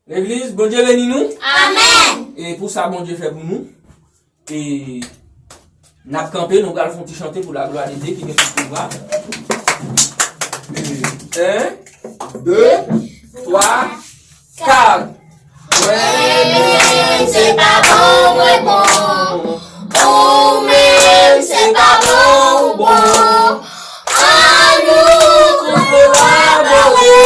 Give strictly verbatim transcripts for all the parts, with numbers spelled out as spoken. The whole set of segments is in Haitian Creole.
Legliz, Bondye beni nou. Amèn. E pou sa Bondye fè pou nou. E n ap kanpe, nou pral fè yon ti chante pou laglwa de Dye ki gen tout pouvwa. E, en, de, twa, kat. Mwen menm se pa bon mwen bon. Ou menm se pa bon ou bon. Ann nou tou kolabore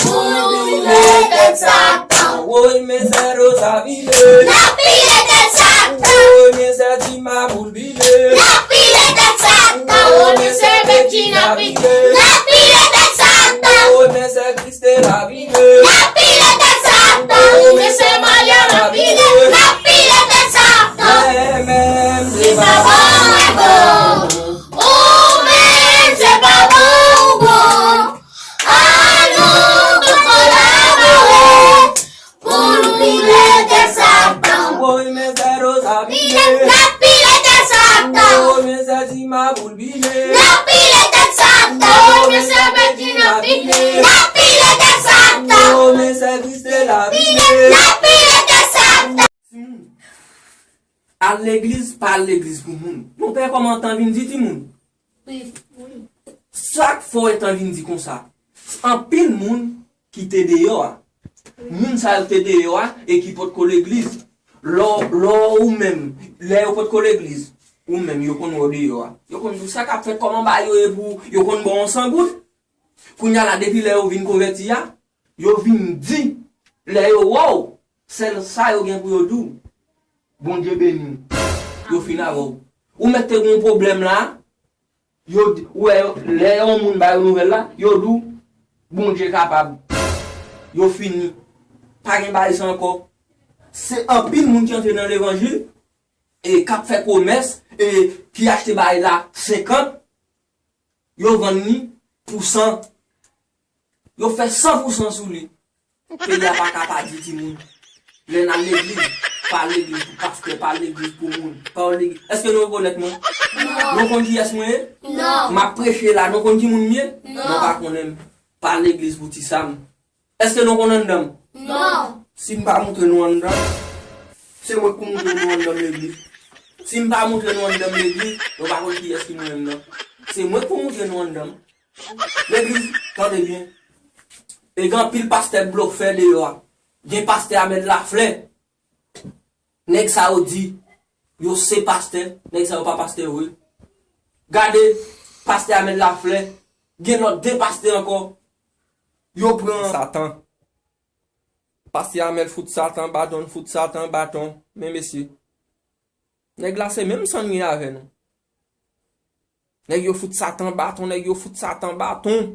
pou nou pile tèt Satan. Woy, men sè Rosa pile. N ap pile tèt Satan. Woy, men sè Tima boul pile. N ap pile tèt Satan. Woy, men sè Bedjina pile. N ap pile tèt Satan. Woy, men sè Kristela pile. N ap pile tèt Satan. Woy, men sè Malia pile. N ap pile tèt Satan. Mwen menm se pa bon mwen bon. Ou menm se pa bon ou bon. Ann nou tou kolabore pou nou pile tèt Satan. Woy, men sè Rosa pile. N ap pile tèt Satan. Woy, men sè Tima boul pile. N ap pile tèt Satan. Woy, men sè Bedjina pile. N ap pile tèt Satan. Woy, men sè Kristela pile. N ap pile tèt Satan. Timoun, al legliz, pa al legliz pou moun. Monpè, kòman w t an vin di, timoun? Wi, wi. Sa k fè w t an vin di konsa? Anpil moun ki te deyò a. Moun sa yo te deyò a e ki potko legliz. Lè, lè ou menm, lè yo potko legliz, ou menm, yo konn wè w deyò a. Yo konn di w sa k ap fèt, kòman bagay yo ye pou yo konn ba w yon san goud. Kounye a la, depi lè yo vin konvèti a, yo vin di, lè yo wè w, sèl sa yo gen pou yo di w, Bondye beni w. Yo fin avè w. Ou mèt te gen yon pwoblèm la, yo di, ou wè, lè yon moun ba yo nouvèl la, yo di w, Bondye kapab. Yo fini. Pa gen bagay sa ankò. Se anpil moun ki antre nan levanjil, e k ap fè komès, e ki achte bagay la senkant, yo vann li pou san. Yo fè san pou san sou li. Peyi a pa ka pa di timoun. Lè n al legliz, pa legliz pou pastè, pa legliz pou moun, pa legliz. Èske nou rekonèt mwen? Non. Nou konn kiyès mwen ye? Non. M ap preche la, nou konn ki moun m ye? Non. Nou pa konnen m. Pa legliz pou ti Sam. Èske nou konn anndan m? Non. Si m pa moutre nou anndan m, se mwen k pou moutre nou anndan m legliz. Si m pa moutre nou anndan m legliz, nou pa konn kiyès ki mwen menm nan. Se mwen k pou moutre nou anndan m. Legliz, tande byen. E gen anpil pastè blofè deyò a. Gen pastè a mèt laflè. Nèg sa yo di yo se pastè, nèg sa yo pa pastè vre. Gade, pastè Amèl Laflè, gen lòt de pastè ankò. Yo pran Satan. Pastè Amèl fout Satan baton, fout Satan baton. Men mesye, nèg la se menm san li avè nou. Nèg yo fout Satan baton, nèg yo fout Satan baton.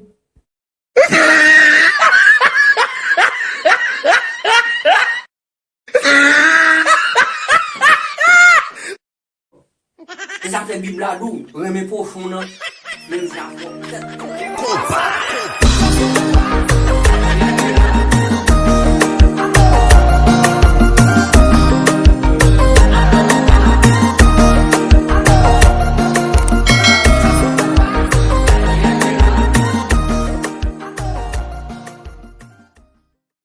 E sa fè Bib la di w, renmen pwochen w nan menm jan avè w tèt. Konpa.